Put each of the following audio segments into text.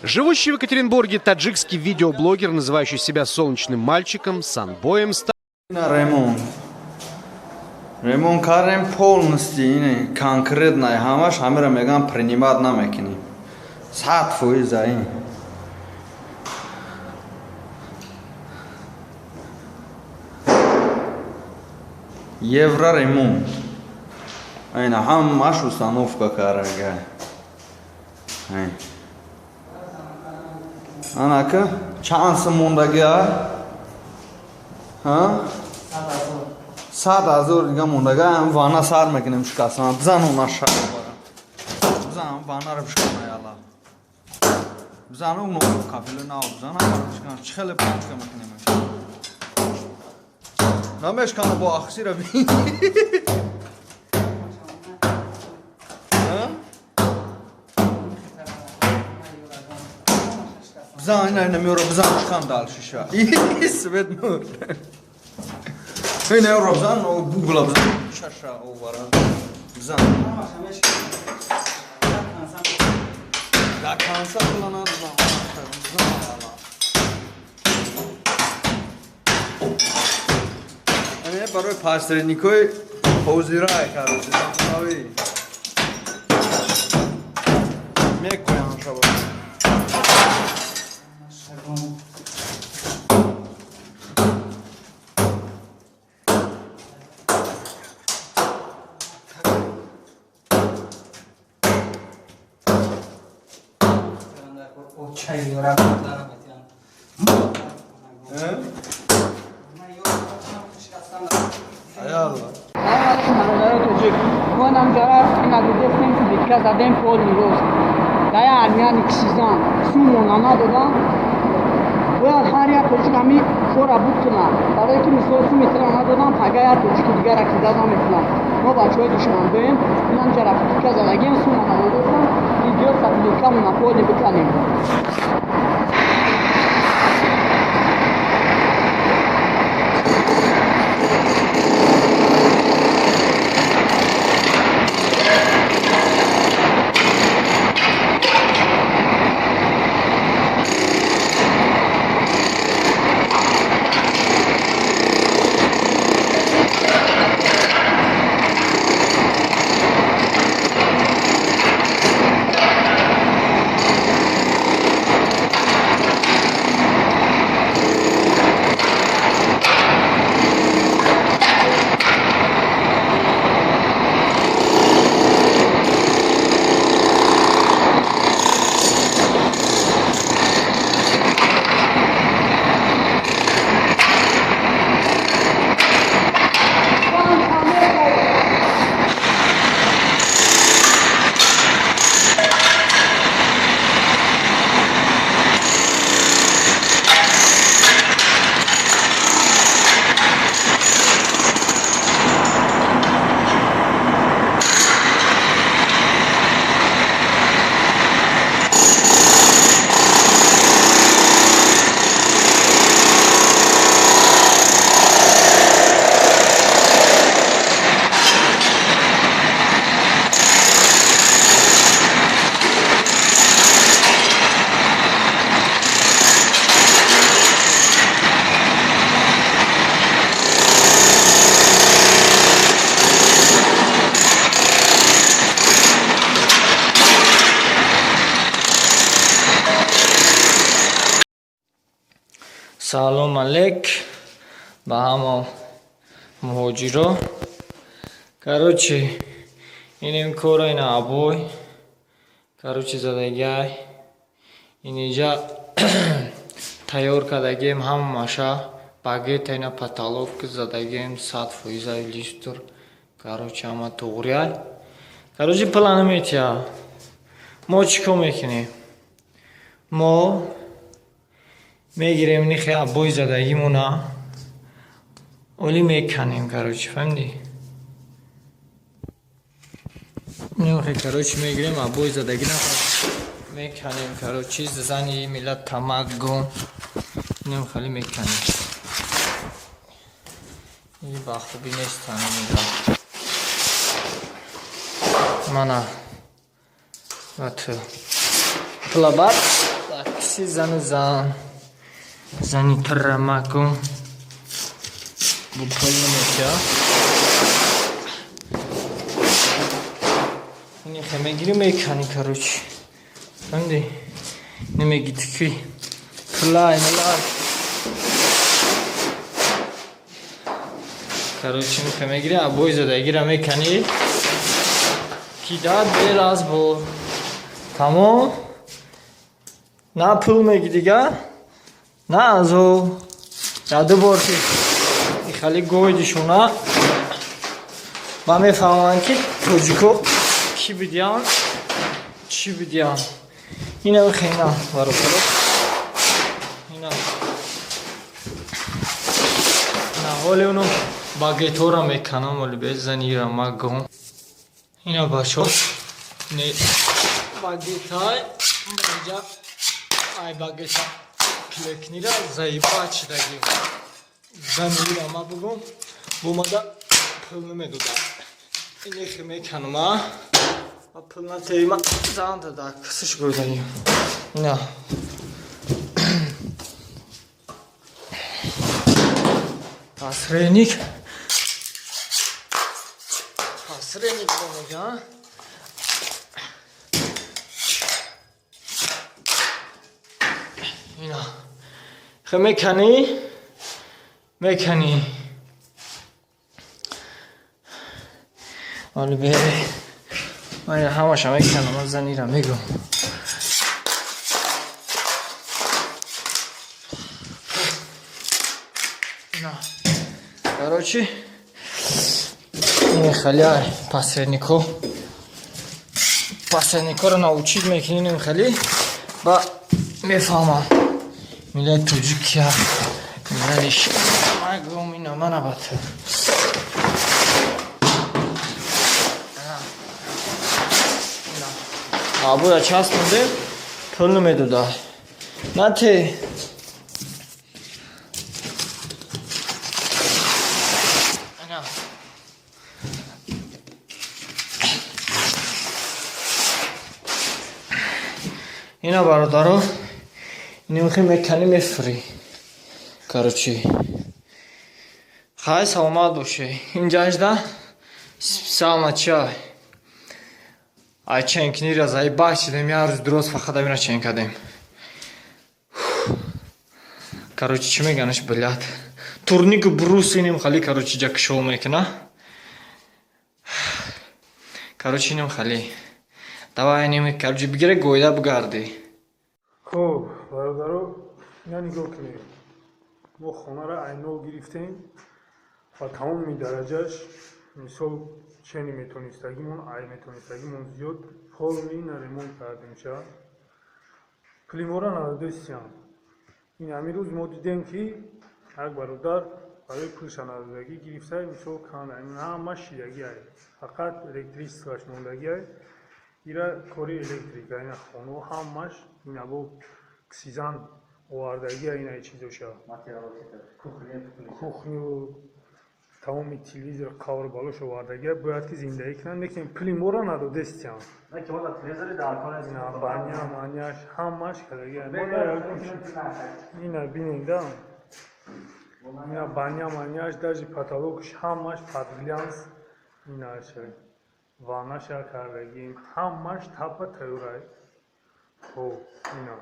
Живущий в Екатеринбурге таджикский видеоблогер, называющий себя солнечным мальчиком, Санбоем, стал Ина ремонт кардем полностью, ин конкретно ҳамаш. Ҳамеро мегӯям, принимать намекунем 100% ин. Евро ремонт, ина ҳамаш установка кардага. Анака чанд сум мондагиа? 100 000 дига мондага. Ам ванна сар мекунем, шикастан. Бизан, она шар, бизан, ваннаро бишкана. Яла, бизан, уно кафело нав бизан, ҳама бишкана. Чӣ хеле панчка мекунем, намешкана бо ахсира би. Бизан, ина, ина меёра, бизан, шикан дальше ша. Свет мур. Ина ёро бизан, бугла бизан, шаша овара бизан. До конца плана бизан, бизан, яла. Ане барои посредникои ҳозирай, короче, замонавӣ мекоян шаба. Э? Аялла. Бародарои тоҷик, мо намҷара ина дидестем, ки битка задем полный рост. Дая армияни кишизан сумона надодан. Бояд ҳар як тоҷик ҳами кора букунад, барое ки мисол суми тира надодан, пага як тоҷики дигара кида намекунад. Мо бачаҳои душанбеем, инамҷара плитка задагем, сума надодастам, идиотса плиткамона полный биканем. Салом алейк ба ҳама муҳоҷиро. Короче, инем кора, ина обой, короче, задагиай. Инҷа тайёр кардагием ҳамаша багета, ина потолок задагием 100%, люстр, короче, ҳама туғриай. Короче, пула наметиҳа. Мо чӣ кор мекунем? Мо мегирем нихи обои задагимона, оли меканем, короче, фаҳмидӣ? Нихи, короче, мегирем обои задагина, меканем, короче, зани миллат тамак гон инам хеле меканем. И ба хубӣ нестан. Мана ват пула бад. Кси зану зан. Зани трамаку. Бу пул наметия. Ини хе мегири мекани, короче. Фаҳмиди? Намеги ки пулай мулай. Короче, мехе мегири, обои задагира мекани. Кидат бер аз бор. Тамом. На пул меги дига, на азо. Я ду бор ки хали гойдишуна. Ман мефаҳмам, ки тоҷико кӣ бидиям, чӣ бидиям. Ина хена бародаро. Ина. На ҳоли уно багетора меканам, оли безанира магом. Ина бачо. Не багетай инҷа ай багета клекнира заиба чидаги. Занира ма бугум. Бумада пул намедода. Ини меканума. А пул натеима зан дада кисиш гойдаги. Ина. Посредник. Посредник меган. Ина. Хе мекани. Мекани. Оли бере. Ман ҳамаша меканам, ман занира мегум. Ина. Короче, ин хали посреднико. Посредникоро научить мекунем хали ва мефаҳмам. Миллати тоҷик кия, миллати магум ина манабат. Абоя часпонде пул намедода. Нате. Ана. Ина бародаро, нимхи мекани мефурӣ. Короче. Хай, саломат бошед. Инҷашда специально чай. Ай ченкнира заебать шидем, як рӯз дуроз фақат амира чен кардем. Короче, чӣ меганаш, блядь. Турнику брус иним хали, короче, ҷа кишол мекуна. Короче, иним хали. Давай иним, короче, бигире гойда бугардӣ. Хуб, бародаро, ина нигоҳ кунед. Мо хонаро айнол гирифтем ва тамоми дараҷаш, мисол, чени метонистагимон, ай метонистагимон зиёд полный на ремонт кардем ша. Пули моро надодестиям. Ин ҳамин рӯз мо дидем, ки як бародар барои пулша надодагӣ гирифта, мисол, канда. Ҳама шидагӣ ай. Фақат электричествоаш мондагӣ ай. Ира кори электрика, ина хонао ҳамаш ина бо ксизан овардагӣ, ина чизоша. Кухню, тамоми телевизор, қавр балош овардагӣ, бояд ки зиндагӣ кунанд, лекин пули моро надодестиям. Ина баня маняш ҳамаш кардагӣ. Ина бинед да. Ина баня маняш, даже потолокш ҳамаш под глянц, инаша. Ваннаша кардагим, ҳамаш тапа тайёрай. Хоб, ина.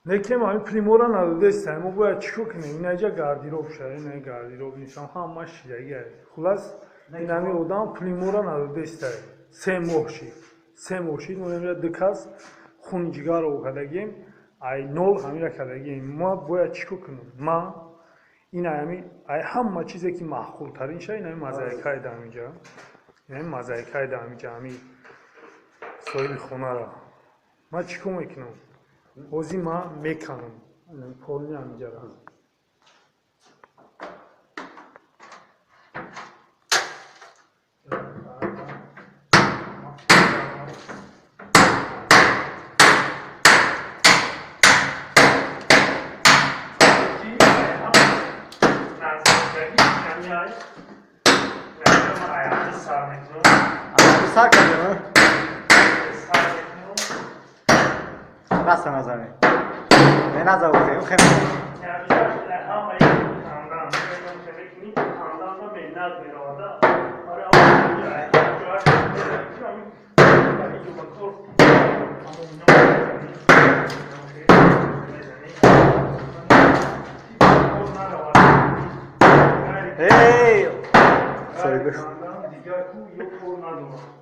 Лекин ҳамин пули моро надодестиям. Мо бояд чӣ кор кунем? Ина ҷа гардероб ша, ина гардероб нишон ҳамаш шидагӣ ай. Хулас, ин ҳамин одам пули моро надодестай. 3 моҳ шид. 3 моҳ шид, мо инҷа ду кас хуни ҷигарро кардагим, ай нол ҳамира кардагим. Ма бояд чӣ кор кунем? Ма ин ҳами ай ҳама чизе ки маъқултарин ша, ин ҳами мозаикаи дар ҳаминҷа. Ин ҳами мозаикаи дар ҳаминҷа, ҳами соҳиби хонаро. Ман чӣ кор мекунам? Ҳозир ман меканам. Полни ҳаминҷаро. Сар кардем, раста назанем. Не наза ухе, ухе. Ҳамаи хандан мекунӣ, ханданда меҳнат меравада. Барои кор Эй! Sorry. Дигар ку ё кор надорад.